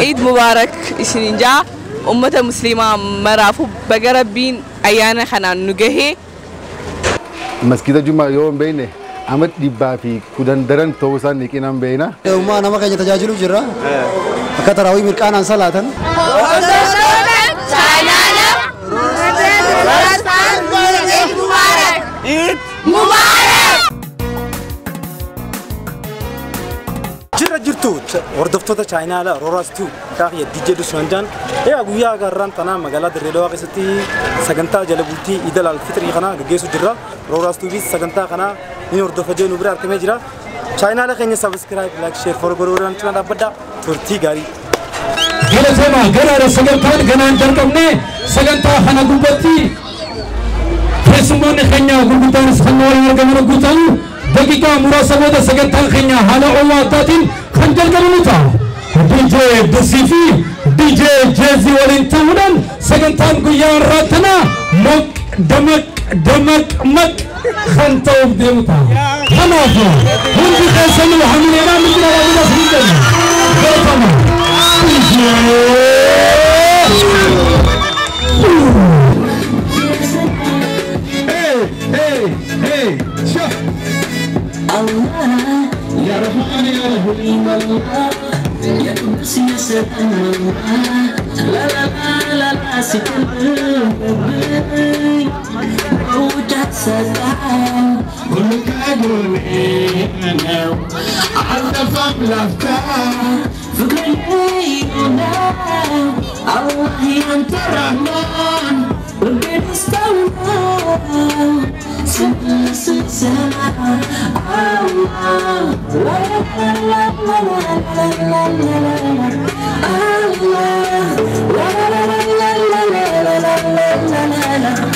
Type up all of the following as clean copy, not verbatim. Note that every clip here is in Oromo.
Eid Mubarak isinin jaa ummata musliimaa maraafuu baga rabbiin ayyaana kanaan nu gahee. Maskiida Jumaa yoo hin beekne amma 110 daran ta'uu isaan niqinaan beekna. Uumaa nama keenya tajaajilu jirra. Akka taraawii mirqaanaan salaatan. Eid Mubarak! Jira jirtu hordoftoota chaayinaala Rooraas Tube kaakiyya DJ Dusmanjaan egaa guyyaa garraan tanaa magaalaa Dirree Dawaa keessatti sagantaa jala bultii Iidal Alfitrii kana gaggeessu jirra. Rooraas Tuubis sagantaa kana ni hordofa jee nu bira argamee jira. Chaayinaala keenya subscribe, like, share, follow godhuudhaan cinaa dhaabbadhaa. Turtii gaarii. Galatoomaa garaadha sagantaan ganaan jalqabne sagantaa kana gubbatti keessummoonni keenya gurguddaanis kan waliin argaman guutuu daqiiqaa muraasa booda sagantaan keenya haala ho'aa addaatiin kan jalqabamu ta'a. DJ Dusii fi DJ Jezi waliin ta'uudhaan sagantaan guyyaa har'aa tana moq damaq damaq maq kan ta'uuf deemu ta'a. Kanaaf hundi keessanuu hamileedhaan bilbila raabinaas ni jenna. Galatoomaa. Hey, hey, hey, sha. Allah ya Rahman ya Rahim Allah ya Qudus ya Salam Allah la la la la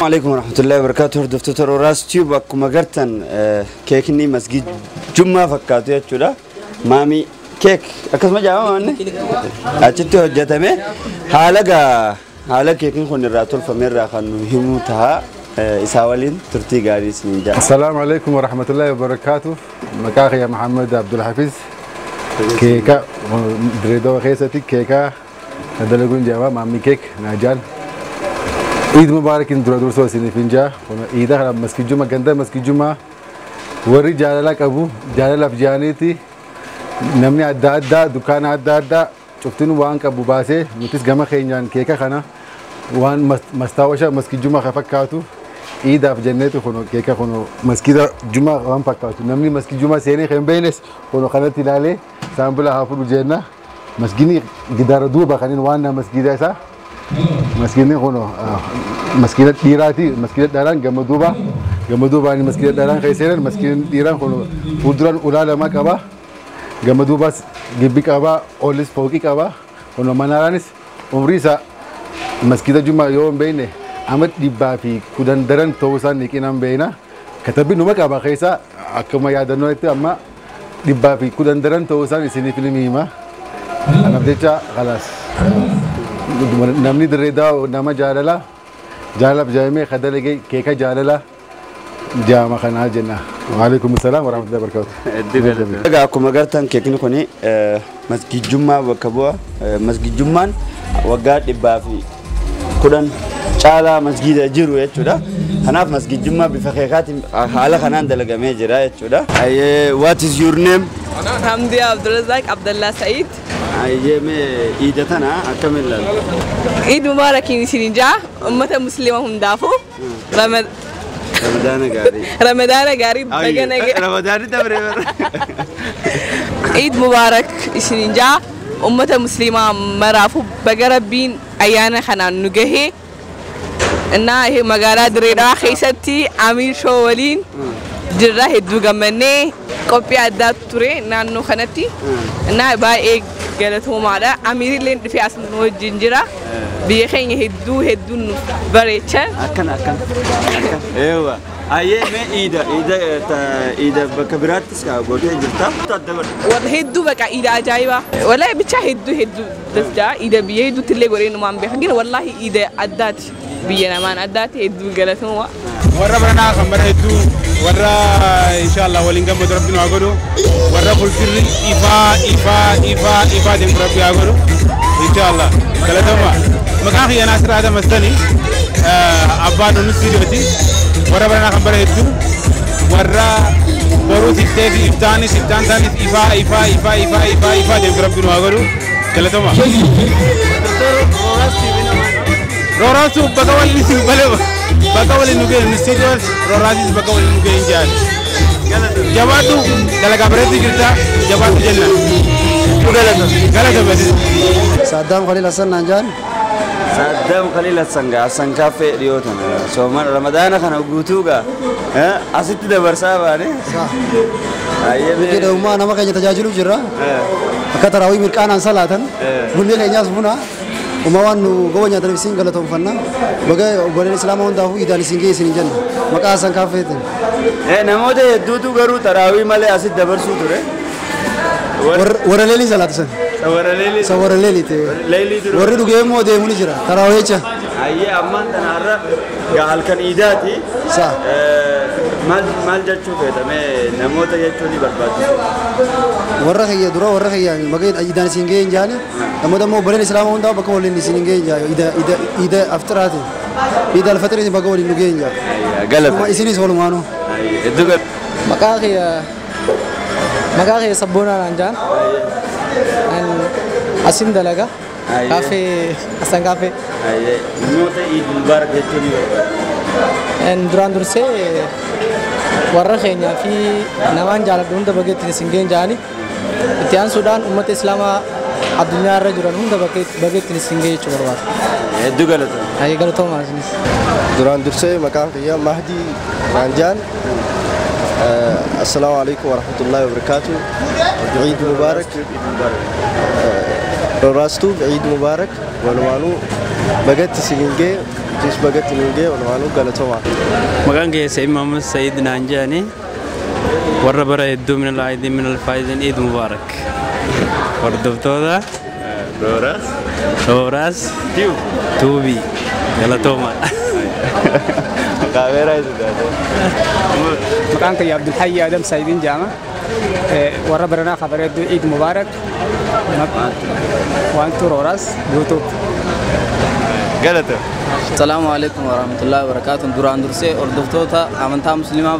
عليكم ورحمة الله وبركاته. Hordoftoota Rooraas Tube akkuma gartan keekni masgid Jummaa fakkaatu jechuudha. Maamii keek akkasuma jedhama manni achitti hojjetame haala gaa haala keekni kun irraa tolfame irraa kan nu himu ta'a. Isaa waliin turtii gaarii isiniin jedha. Assalaamu alaikum warahmatullahi wabarakatuh. Maqaa kiyya Muhammad Abdul Hafiz. Keeka Dirree Dawaa keessatti keeka dalaguun jedhama maammii keek naajaan. Eid Mubarakin dura dursoo isiniif hin jaa. Iida kana maskijuma ganda maskijuma warri jaalala qabu jaalalaaf jaaniiti namni adda addaa dukkaana adda addaa cuftin waan qabu baasee nutis gama keenyaan keeka kana waan mastaawasha maskijuma ka fakkaatu iidaaf jenneetu kun keeka kun maskida juma waan fakkaatu namni maskijuma seenee kan beeknes kun kanatti ilaalee saambula haa fudhu jenna. Masgini gidaara duuba kanin waan masgida isaa masgidni kun masgida dhiiraati masgida dharaan gama duuba gama duubaan masgida dharaan kan seenan masgidni dhiiraan kun fuulduraan ulaa lama qaba gama duubaas gibbi qaba olis fooqii qaba kun manaaraanis umrii isaa masgida Jumaa yoo hin beekne amma 110 daran ta'uu isaan niqinaan beekna. Katabbi numa qaba keessa akkuma yaadannootti amma 110 daran ta'uu isaan isiniif ni hima. Kanaaf jecha khalaas namni Dirree Dawaa nama jaalala jaalalaaf jaamee kadalage keeka jaalala jaama kanaa jenna. Waalaikum salaam warahmatullahi wabarakatuh. Egaa akkuma gartan keekni kun masgijjummaa bakka bu'a. Masgijjummaan waggaa 110 caalaa masgida jiru jechuudha. Kanaaf masgijjummaa bifa keekaatiin haala kanaan dalagamee jira jechuudha. What is your name? Hamdi Abdulrazak Abdullah Said. Ayyee mee iida tana akkamiin ilaalta? Eid Mubarakin isinin jaa ummata musliima hundaafuu Ramadaana gaarii. Ramadaana gaarii baga nagee. Ramadaanni dabree bara. Eid Mubarak isinin jaa ummata musliimaa maraafuu baga rabbiin ayyaana kanaan nu gahee. እና ይሄ magaalaa Dirree Dawaa keessatti Amiir Shoo waliin jirra hedduu gammannee qophii addaa ture naannoo kanatti እና baay'ee galatoomaadha. Amiirilleen dhufee as nu wajjin jira. Biyya keenya hedduu hedduu nu bareechan. Akkana akkana. Eewa. Ayyee mee iida iida iida bakka biraattis gootee jirta. Warra hedduu baqa iida ajaa'ibaa. Wallahi bichaa hedduu hedduu dasjaa iida biyya hedduutti illee godhee numaan beekan. Gina wallahi iida addaati. Biyya namaan addaati hedduu galatooma. Warra baranaa kan bara hedduu warra inshallah waliin gammadu rabbi nu haa godhu warra fulfirri ifaa ifaa ifaa ifaa deemtu rabbi haa godhu. Inshallah. Galatama. Maqaan kiyya Naasir Adam Hassani abbaa Nuunus Stuudiyooti. Warra baranaa kan bara hedduu warra boruus iftee fi iftaanis iftaan isaanis ifaa ifaa ifaa ifaa ifaa ifaa deemtu rabbi nu haa godhu. Galatama. Rooraasu bakka waliin isin balee bakka waliin nu ga'e Nuun Rooraasis bakka waliin nu ga'e hin jaal. Jabaatu dalagaa bareedu jirta jabaatu jenna. Galata. Saddam Khalil Hassan Nanjaan. Saddam Khalil Hassan gaa Hassan kaaffee dhiyoo tana sooman Ramadaana kana guutuu gaa asitti dabarsaa baane. Nuti dhummaa nama keenya tajaajilu jirra. Akka taraawii mirqaanaan salaatan bunni keenyaas buna. Uma waan nu goba nyaataniif isin galatoomfanna. Baga obboleen Islaamaa hundaafuu iidaan isin ga'e isin jenna. Maqaa Hassan kaaffeetiin. Namoota hedduutu garuu taraawii malee asitti dabarsuu ture. Warra leelii salaatu san. Warra leelii ta'e. Warri dhugee immoo deemuu ni jira. Taraawii jecha. Ayyee ammaan tana har'a halkan iidaati. Maal jechuu feetame namoota jechuu ni barbaachisu. Warra kiyya dura warra kiyya baga iidaan isin ga'e hin jaane. Namoota immoo obboleen Islaamaa hundaa bakka waliin isin ga'e hin jaa. Iida aftiraati. Iida alfatiriin bakka waliin nu ga'e hin jaa. Galata. Isinis walumaanuu. Maqaa kiyya Sabboonaa naan jaan. Asin dalaga. Kaaffee Hassan kaaffee. Namoota Iid Mubaarak jechuun ni barbaadu. Duraan dursee warra keenyaa fi namaan jaaladhu hunda baga ittiin isin ga'een jaani. Itti aansuudhaan uummata Islaamaa addunyaa irra jiran hunda baga ittiin isin ga'e jechuu barbaada. Hedduu galatooma. Galatoomaa isinis. Duraan dursee maqaan kiyya Mahdii Raanjaan. Assalaamu alaikum warahmatullahi wabarakatuh. Eid Mubarak. Rooraas Tube Eid Mubarak. Walumaanuu bagatti isin ga'e tis bagatti nu ga'e walumaanuu galatooma. Maqaan kiyya Sa'iid Mahamud Sa'iid naan jedhani warra bara hedduu min al-aayidin min al-faayizin Eid Mubarak. Hordoftoota Rooraas Rooraas Tuubii galatooma. Kaameeraa isa taate. Maqaan kiyya Abdulhayyi Adam Sa'iidin jedhama. Warra baranaa kan bareedduu Eid Mubarak. Wantu Rooraas YouTube. Galata. Salaamu alaikum warahmatullahi wabarakatuh. Duraan dursee hordoftoota amantaa musliimaa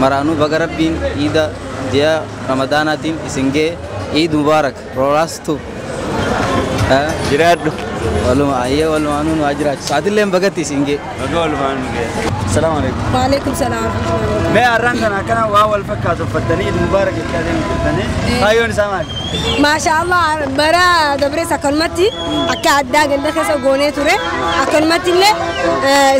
maraanuu baga rabbiin iida ji'a Ramadaanaatiin isin ga'e Eid Mubarak Rooraas Tube. Jiraadhu. Waluma ayyee walumaanuu nu haa jiraachisu. Atilleen bagatti isin ga'e. Baga walumaan nu ga'e. Salaamu alaikum. Waalaikum salaam. Mee har'aan kana akkana waa wal fakkaatu uffattanii Eid Mubarak jechaa deemu jirtanii kaayyoon isaa maali? Maashaallah bara dabrees akkanumatti akka addaa ganda keessa goonee ture akkanumatti illee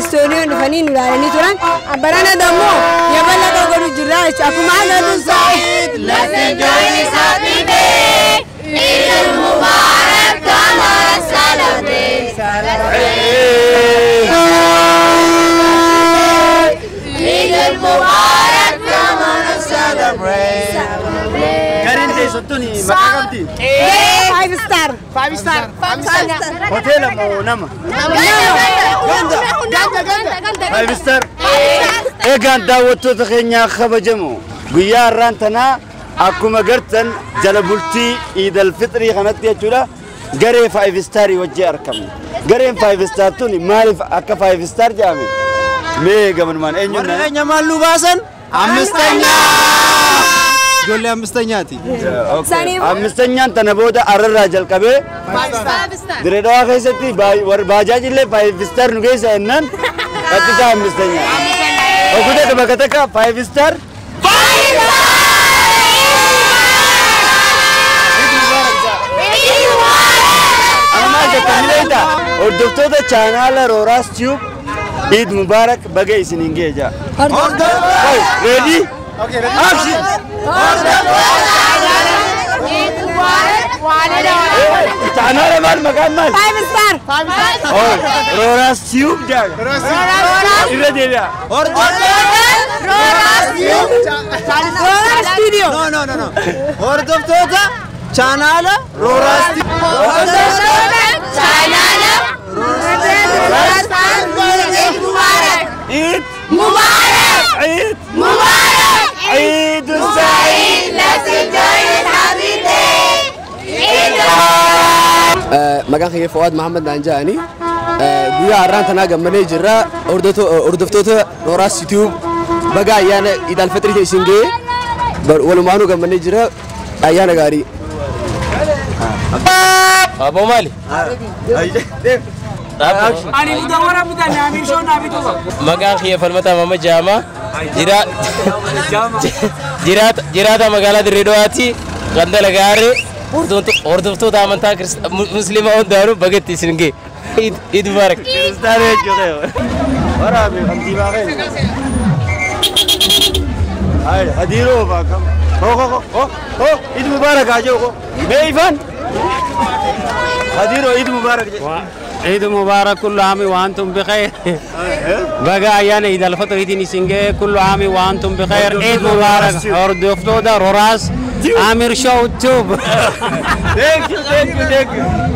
istooniyoon dhufanii nu ilaalanii turan barana dammoo yabala godhu jirra jechuudha akkuma agarru Sa'iid. Let's enjoy this happy day. Eid Mubarak, come on, celebrate. Eid Mubarak, come on, celebrate. Gareen teessottuun maqaa qabdi? 5 star. 5 star. Hoteela moo nama? Ganda. Ganda. Ganda. 5 star. Egaan daawwattoota keenyaa kabajamoo guyyaa har'aan tanaa akkuma gartan jala bultii Iid al-Fitrii kanatti jechuudha garee 5 starii wajjin argamna. Gareen 5 star tun maaliif akka 5 star jedhame? Mee gabanumaan eenyuun? Warra keenya maal nu baasan? Ammistanyaa! Ijoollee ammistanyaati. Ammistanyaan tana booda ararraa jalqabee Direedawaa keessatti baajaajillee 5 star nu geessa jennaan qaxxisaa ammistanyaa. Okkutee bakka takka 5 star. Hordoftoota chaanaala Rooraas Tube Eid Mubarak baga isiniin ga'e jaa. Ready? Action! Chaanaala maal maqaan maal? 5 star. Rooraas Tube jaa. Irra deebi'a. Rooraas Tube. Rooraas Studio. No no no no. Hordoftoota chaanaala Rooraas Tube. Hordoftoota chaanaala Rooraas Eid Mubarak. Eid Mubarak. Eid Mubarak. Eid Saeed. Let's enjoy this happy day. Eid Mubarak. Maqaan kiyya Fuad Muhammad naan jedhani. Guyyaa har'aan tanaa gammadee jirra. Hordoftoota Rooraas Tube baga ayyaana Iid Alfixrii isin ga'e walumaanuu gammadee jira. Ayyaana gaarii. Aboo maali? Ani mudawwara bitanne Amiir Shoo naa bitu. Maqaan kiyya Falmataa Mama Jaamaa. Jiraata magaalaa Dirree Dhawaati. Gandala gaaree hordoftoota amantaa musliimaa hundaanuu bagatti isin ga'e. Iid Mubaarak. Kiristaana jechuudha. Waraabe kantiibaa keenya. Ay, adiiroo baakam. Ho ho ho ho Iid Mubaarak haa jedhu. Mee ifaan? Adiiroo Iid Mubaarak jedhu. عيد مبارك كل عام وانتم بخير. بقى ايانا عيد الفطر دي نسنجي كل عام وانتم بخير. عيد مبارك. هردفتودا روراس عامر شو توب. Thank you, thank you, thank you.